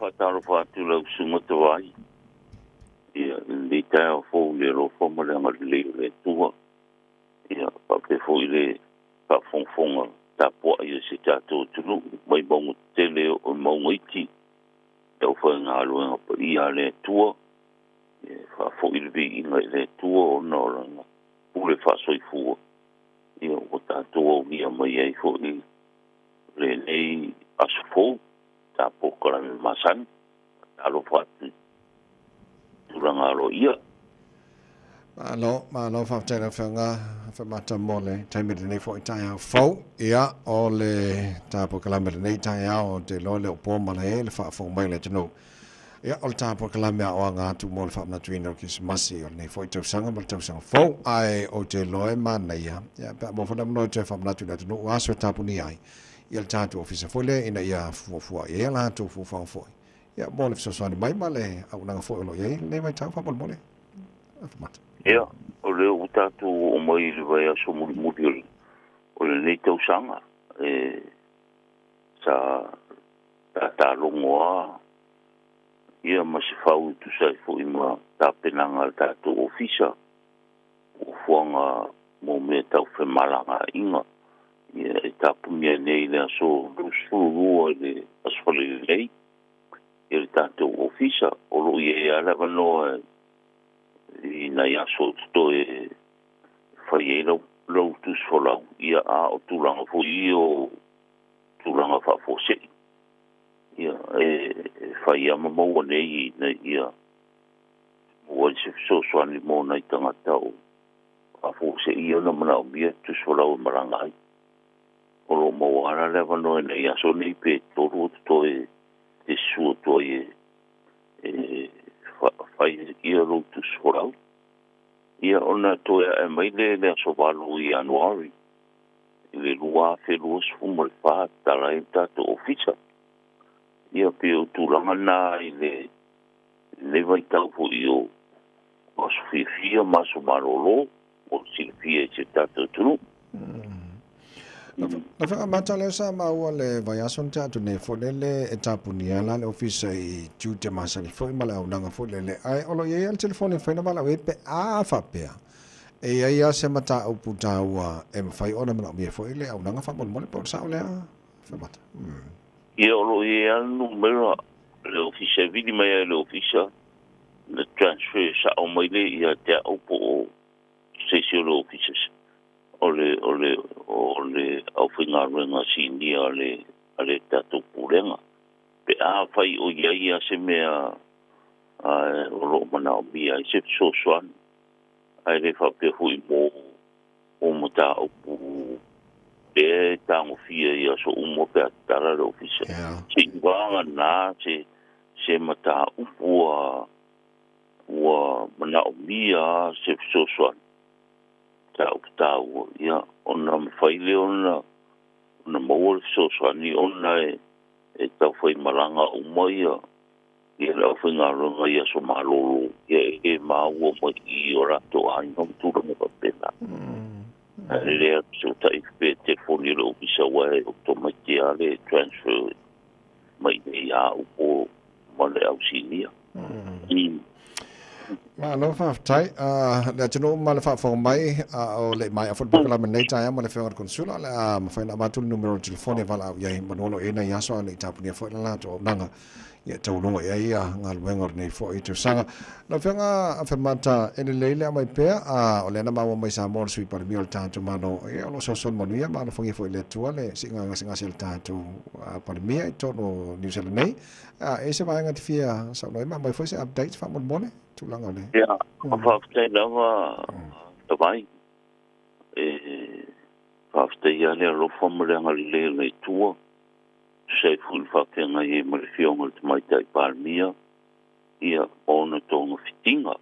Faatalofa atu lau susuga Tavai. Ia, i lenei taeao fou i le alofa ma le agalelei o le Atua. Ia, faapea foi le faafogafoga tapuai a si o tatou atunuu mai mauga tetele oo i mauga iti, le aufaigaluega paia a le Atua. Ia, faafoi le viiga i le Atua ona o lana pule faasoifua, ia ua tatou aulia mai ai foi lenei aso fou, ta polokalame masani. Faatalofa atu i tulaga aloaia. Malo, malo faafetai lau Afioga Afemata mo le taimi lenei foi taeao fou. Ia, o le ta polokalame lenei taeao, ou te iloa le o po malae le faafofoga mai o le atunuu. Ia, o le ta polokalame aoaga atu mo le faamanatuina o le Kerisimasi o lenei foi tausaga ma le tausaga fou. Ae ou te iloa e manaia, ia, pe a maua foi le avanoa e toe faamanatu i le atunuu aso e tapunia ai, ia le tatou ofisa foi lea ina ia fuafua i ai a latou fuafuaga foi, ia, mo le fesoasoani mai ma le auaunaga foi o lo o i ai lenei vaitau faamolemole. Afemata. Ia, o lea ua tatou oo mai i le vaiaso mulimuli o lenei tausaga, e sa tatalogo lava ia ma se fau e tusa ai foi ma tapenaga a le tatou ofisa, fuafuaga mo mea tau femalagaaiga, ia e tapunia nei i le aso 22 i le aso Faraile nei ia le tatou ofisa. O lo o i ai lava le avanoa i nai aso o totoe e fai ai lau tusi folau, ia a o tulaga foi ia o tulaga faafuasei, ia e fai lava ma maua nei ina ia maua ai se fesoasoani mo nai tagata o faafuasei ona manaomia tusi folau e malaga ai. O lo o maua lava le avanoa i nai aso nei pe 3 o totoe te susu atu ai e fai ia lou tusi folau. Ia ona toe ae mai le aso 8 o Ianuari i le 2024 tatala ai le tatou ofisa. Ia pei o tulaga na i lenei vaitau foi o aso fiafia ma aso malolo mo le silafia i si o tatou atunuu. Na whakamata lea sa maua le vaiaso na tea atu nei foi lele e tapunia la le ofisa i tiute masani foi ma le auaunaga foi lele. Ae o lo o i ai lava le telefoni e mafai ona valaau i ai pe a faapea e i ai lava se mataupu taua e mafai ona manaomia foi le auaunaga faamolemole po o le sao lea Whakamata. Ia o lo o i ai lava le numera le ofisa e vili mai ai i le ofisa na transfer sao mai lea ia te au po o se isi o le ofisa o le o le o le aufaigaluega sinia a le tatou pulega. Pe a fai o i ai lava se mea o lo o manaomia ai se fesoasoani, ae le faapea foi mo o mataupu lea e tagofia i aso uma pe a tatala le ofisa. Se i vagana se mataupu ua manaomia se fesoasoani mataupu taua, ia ona mafai lea ona maua le fesoasoani ona e taufai malaga uma ia le aufaigaluega i aso malolo, ia e le maua mai i o latou aiga ma tulaga faapena. Ae lelei lava fesootai pe telefoni i le ofisa aua e otomaiti lava le transfer mai i a au po ma le au sinia. Malo faafetai. Le atunuu ma le faafofoga mai, a o le i maea foi le polokalame lenei taeao ma le Afioga i le Konesula, o le a mafai ona avatu le numera o le telefoni e valaau i ai manu o lo o i ai nai aso a o le i tapunia foi le latou auaunaga ia taualoga i ai galuega o lenei foi tausaga. Lau Afioga Afemata, e lelei le aumai pea, a o lea na maua mai Samoa le Sui Palemia o le tatou Malo, ia o lo o sosono manuia ma alofagia foi e le Atua le siiga gasegase a le tatou Palemia i totonu o Niu Sela nei. A e se vaega e te fia saunoa ai ma aumai foi se update faamolemole tulaga o le. Ia, faafetai lava Tavai. E faafetai le alofa ma le agalelei o le Atua. Tusa ai foi le faafeagai ai ma le Afioga i le Tamaitai Palemia, ia ona togafitiga.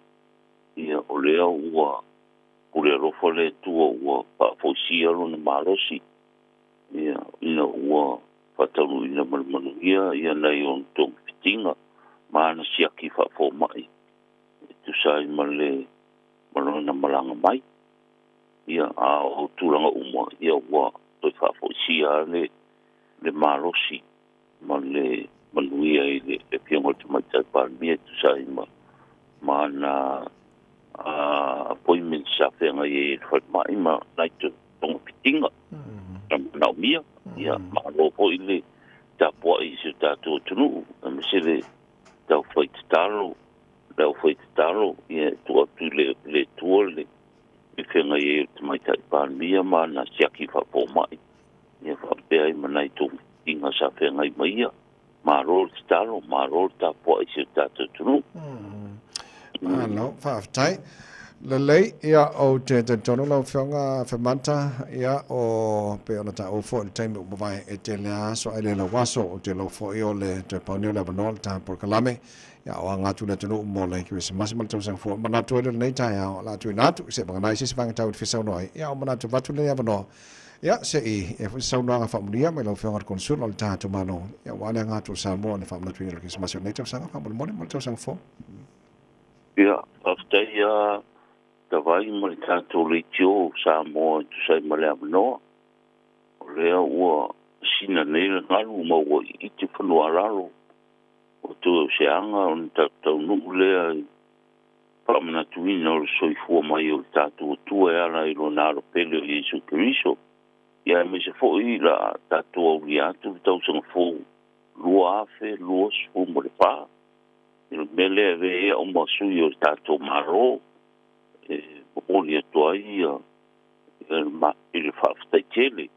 Ia o lea ua pule alofa le Atua ua faafoisia lona malosi, ia ina ua faataunuuina ma le manuia ia nai ona togafitiga ma ana siaki faafomai e tusa ai ma le ma lona malaga mai. Ia a o tulaga uma ia ua toe faafoisia le malosi ma le manuia i le Afioga Palemia tusa ai ma na appointment sa feagai ai i le falemai ma nai togafitiga na manaomia. Ia malo foʻi le tapuaʻi i si o tatou atunuu aemaise le taufai tatalo le aufai tatalo ia e tuu atu i le Atua le feagai ai o le tamaitai Palemia ma ana siaki faafomaʻi ia faapea ai ma nai togafitiga sa feagai ma ia. Malo le tatalo, malo le tapuaʻi i si o tatou atunuu. Malo faafetai. Lelei, ia ou te talitonu lau Afioga Femanta, ia o pei ona taua foi i le taimi ua mavae e tele lava aso ae le lau aso. Ou te iloa foi o le toe pau nei o le avanoa o le ta polokalame, ia o aga atu i le atunuu mo le Kerisimasi ma le tausaga fou. E manatu ai le lenei taeao o le a tuuina atu se vaganai se isi vaega tau i le fesaunoa ai. Ia o manatu avatu lenei avanoa, ia se i e foi se saunoaga faamanuia mai lau Afioga i le Konesula o le tatou Malo, ia aua le aga atu o Samoa i le faamanatuina o le Kerisimasi o lenei tausaga faamolemole mo le tausaga fou. Ia, faafetai ia Tavai ma le tatou leitio o Samoa e tusa ai ma le avanoa. O lea ua sina nei le galu ma ua iiti fanua lalo. Ua toe o se aga ona tatou taunuu lea i faamanatuina o le soifua mai o le tatou Atua e ala i lona alo pele o Iesu Keriso. Ia aemaise foi la tatou aulia atu le tausaga fou 2024. I le mea lea e avea ai au ma sui o le tatou Malo e momoli atu ai ia i le faafetai tele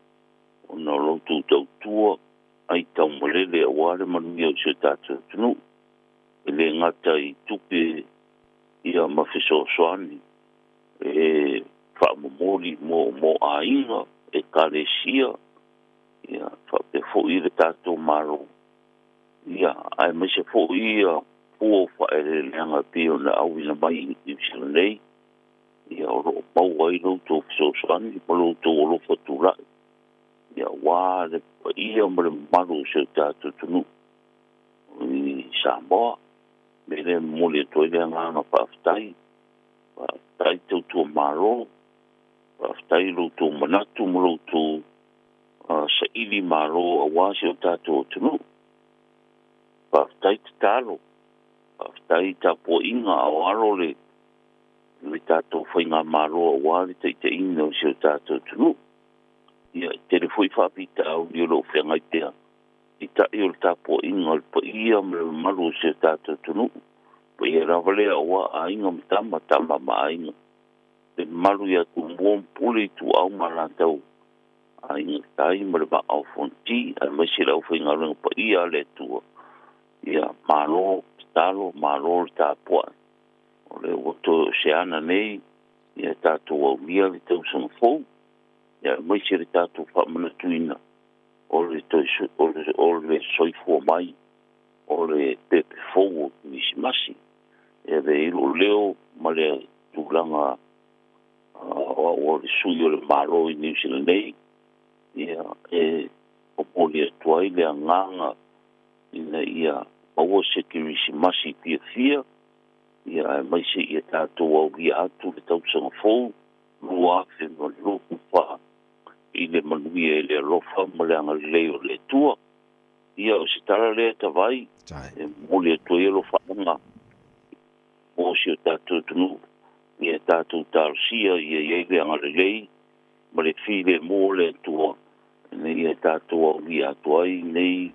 ona o lo outou tautua ai taumalele aua le manuia o si o tatou atunuu. E le gata i tupe ia ma fesoasoani e faamomoli mo aiga, ekalesia, ia faapea foi le tatou Malo. Ia aemaise foi ia fua o faaeleeleaga e pei ona auina mai i Niu Sila nei, ia o loo maua ai lo outou fesoasoani ma lo outou alofa tulai, ia aua le paia ma le mamalu o si o tatou atunuu i Samoa. Me lea momoli atu ai le agaga faafetai, faafetai tautua malo, faafetai lo outou manatu ma lo outou saili malo aua si o tatou atunuu. Faafetai tatalo, faafetai tapuaiga a o alo le tatou faigamalo aua le taitaiina o si o tatou atunuu. Ia e tele foi faafitauli o loo feagai pea i taʻi o le tapuaiga o le paia ma le mamalu o si o tatou atunuu. Paia lava lea aua aiga ma tama, tama ma aiga, le mamalu ia Tumua ma Pule, Ituau ma Alataua, Aiga i le Tai ma le Vaa o Fonoti, aemaise le aufaigaluega paia a le Atua. Ia malo tatalo, malo le tapuai. O lea ua toe o se ana nei ia tatou aulia le tausaga fou, ia aemaise le tatou faamanatuina o le o le soifua mai o le pepe fou o Kerisimasi. E avea ai lou leo ma le tulaga o au o le sui o le Malo i Niu Sila nei, ia e momoli atu ai le agaga ina ia maua se Kerisimasi fiafia, ia aemaise ia tatou aulia atu le tausaga fou 2024 i le manuia i le alofa ma le agalelei o le Atua. Ia o se tala lea Tavai e momoli atu ai alofaaga mo si o tatou atunuu, ia tatou talosia ia i ai le agalelei ma le filemu o le Atua ina ia tatou aulia atu ai nei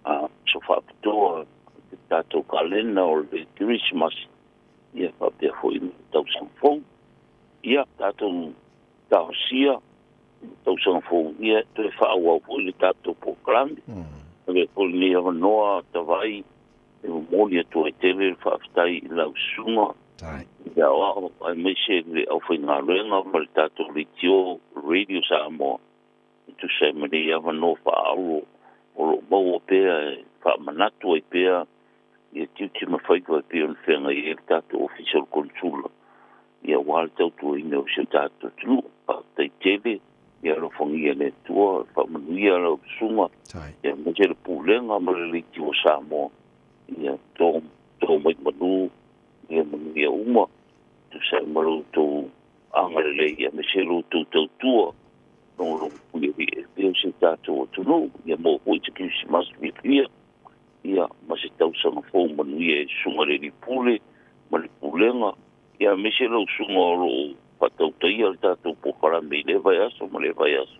aso faapitoa le tatou kalena o le Kerisimasi, ia faapea foi le tausaga fou. Ia tatou talosia tausaga fou, ia toe faaauau foi le tatou polokalame. Avea foi lenei avanoa Tavai e momoli atu ai tele le faafetai i lau susuga i le aoao aemaise le aufaigaluega ma le tatou leitio Radio Samoa e tusa ai ma nei avanoa faaauro o loo maua pea e faamanatu ai pea ia tiute ma faiva e pei ona feagai ai le tatou Ofisa o le Konesula, ia aua le tautuaina o si o tatou atunuu. Faafetai tele, ia alofagia e le Atua, faamanuia lau susuga, ia aemaise le pulega ma le leitio o Samoa, ia to mai manu, ia manuia uma tusa ai ma lo outou agalelei aemaise lo outou tautua logologo puialii e pei o si o tatou atunuu. Ia maua foi se Kerisimasi fiafia, ia ma se tausaga fou. fou manuia e susuga le alii pule ma le pulega, ia aemaise lau susuga o loo faatautaia le tatou polokalame i lea vaiaso ma lea vaiaso.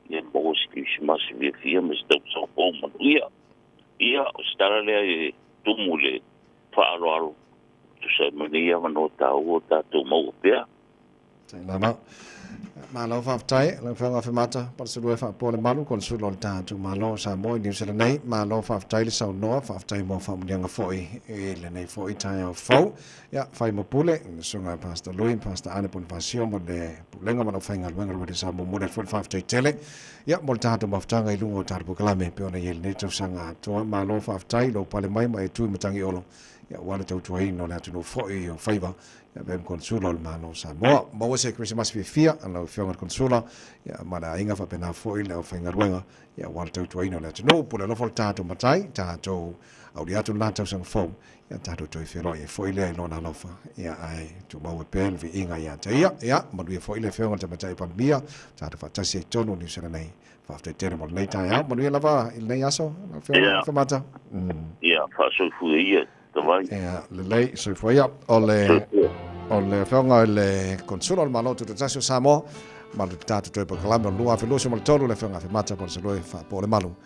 Ia maua se kerisimasi fiafia ma se tausaga fou manuia. Ia o se tala lea e tumu le faaaloalo tusa ai ma lenei avanoa taua o tatou maua pea. Lava. Malo faafetai lau Afioga Afemata Palusalua e faapoa le malu konesula o le tatou Malo o Samoa i Niu Sila nei. Malo faafetai le saunoa, faafetai mo faamuniaga foi i lenei foi taeao fou. Ia, fai ma pule, le susuga i Pastor Louis, Pastor Anne Bonifacio ma le pulega ma le aufaigaluega o le Radio Samoa. Momoli atu foi le faafetai tele, ia, mo le tatou mafutaga i luga o tatou polokalame pei ona i ai lenei tausaga atoa. Malo faafetai lou pale mai ma e tu i Matagiolo, ia, aua le tautuaina o le atunuu foi o faiva ia avea ma Konesula o le Malo o Samoa. Maua se Kerisimasi fiafia a lau Afioga i le Konesula, ia, ma le aiga faapena foi le aufaigaluega, ia, aua le tautuaina o le atunuu. Pule alofa le tatou Matai, tatou auli atu lena tausaga fou, ia, tatou toe feiloai ai foi lea i Lona alofa, ia, ae tumau ai pea le viiga ia te Ia. Ia, manuia foi le Afioga i le Tamaitai Palemia, tatou faatasi ai i totonu o Niu Sila nei. Faafetai tele mo lenei taeao. Manuia lava i lenei aso, lau Afioga Afemata. Ia, faasoifua ia. Tavai. Ia, lelei, soifua ia. O le, o le Afioga i le Konesula o le Malo Tutoatasi o Samoa, ma le tatou toe polokalame o le 2023, le Afioga Afemata Palusalua e faapoa le malu.